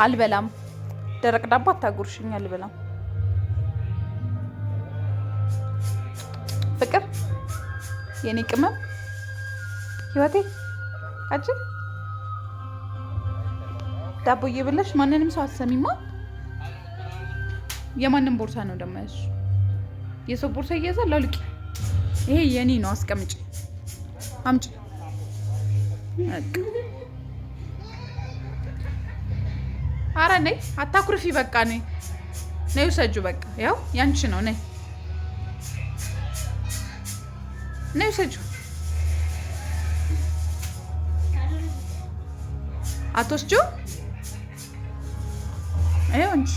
አልበላም። ደረቅ ዳቦ አታጉርሽኝ፣ አልበላም። ፍቅር የኔ ቅመም ህይወቴ አጭ ዳቦ እየበላሽ ማንንም ሰው አትሰሚማ። የማንም ቦርሳ ነው ደግሞ ያዝሽው? የሰው ቦርሳ እየያዛል። አውልቂ። ይሄ የኔ ነው፣ አስቀምጪ፣ አምጪ። በቃ። አረ ነይ፣ አታኩርፊ። በቃ ነይ፣ ነይ ውሰጂው። በቃ ያው ያንቺ ነው። ነይ፣ ነይ ውሰጂው። አትወስጂው? ይኸው እንጂ።